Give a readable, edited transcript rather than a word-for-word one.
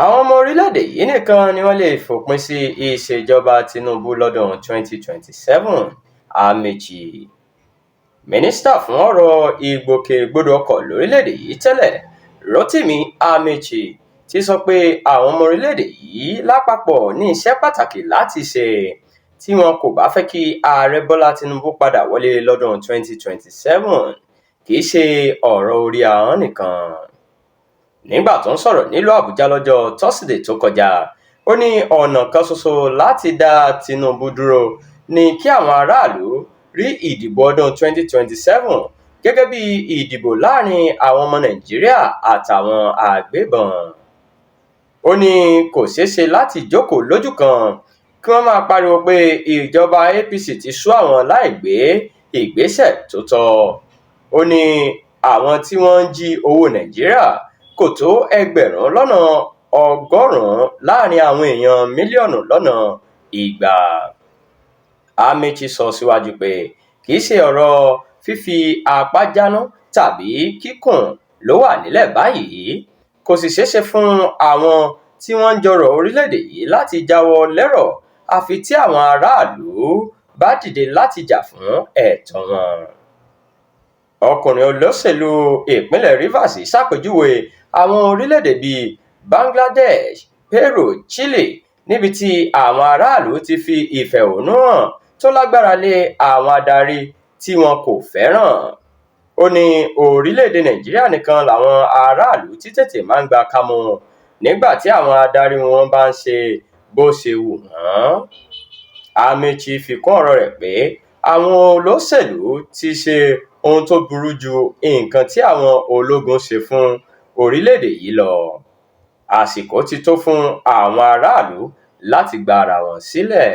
Àwọn ọmọ orílẹ̀-èdè yìí nìkan ni wọ́n lè fòpin sí ìṣèjọba Tinubu lọ́dún 2027, Amaechi. Mínísítà fún ọ̀rọ̀ ìgbòkègbodò ọkọ̀ lórílẹ̀-èdè yìí tẹ́lẹ̀, Rotimi Amaechi, ti sọ pé àwọn ọmọ orílẹ̀-èdè yìí lápapọ̀ ní iṣẹ́ pàtàkì láti ṣe tí wọn kò bá fẹ́ kí Ààrẹ Bọ́lá Tinubu padà wọlé lọ́dún 2027, kì í ṣe ọ̀rọ̀ orí ahọ́n nìkan. Nígbà tó ń sọ̀rọ̀ nílùú Àbújá lọ́jọ́ Tọ́sídẹ̀ẹ́ tó kọjá, ó ní ọ̀nà kan ṣoṣo láti dá Tinubu dúró ní kí àwọn aráàlú rí ìdìbò ọdún 2027 gẹ́gẹ́ bí ìdìbò láàrin àwọn ọmọ Nàìjíríà àtàwọn agbébọn. Ó ní kò ṣeé ṣe láti jókòó lójú kan kí wọ́n máa pariwo pé ìjọba APC ti sú àwọn láì gbé ìgbésẹ̀ tó tọ́. Ó ní àwọn tí wọ́n ń jí owó Nàìjíríà kò tó 100,000 láàrin àwọn èèyàn 200 mílíọ̀nù. Amaechi sọ síwájú pé kì í ṣe ọ̀rọ̀ fífi apá jánu tàbí kíkùn ló wà nílẹ̀ báyìí, kò sì ṣeé ṣe fún àwọn tí wọ́n ń jọrọ̀ orílẹ̀-èdè yìí láti jáwọ́ lẹ́rọ̀ àfi tí àwọn aráàlú bá dìde láti jà fún ẹ̀tọ́ wọn. Ọkùnrin olóṣèlú ìpínlẹ̀ Rivers ṣàpèjúwe àwọn orílẹ̀-èdè bíi Bangladesh, Peru, Chile níbi tí àwọn aráàlú ti fi ìfẹ̀hónú hàn tó lágbára lé àwọn adarí tí wọn kò fẹ́ràn. Ó ní orílẹ̀-èdè Nàìjíríà nìkan làwọn aráàlú ti tètè máa ń gba kámú nígbà tí àwọn adarí wọn bá ń ṣe bó ṣe wù wọ́n. Amaechi fi kún ọ̀rọ̀ rẹ̀ pé àwọn olóṣèlú ti ṣe ohun tó burú ju nǹkan tí àwọn ológun ṣe fún orílẹ̀-èdè yìí lọ. Àsìkò ti tó fún àwọn aráàlú láti gba ara wọn sílẹ̀.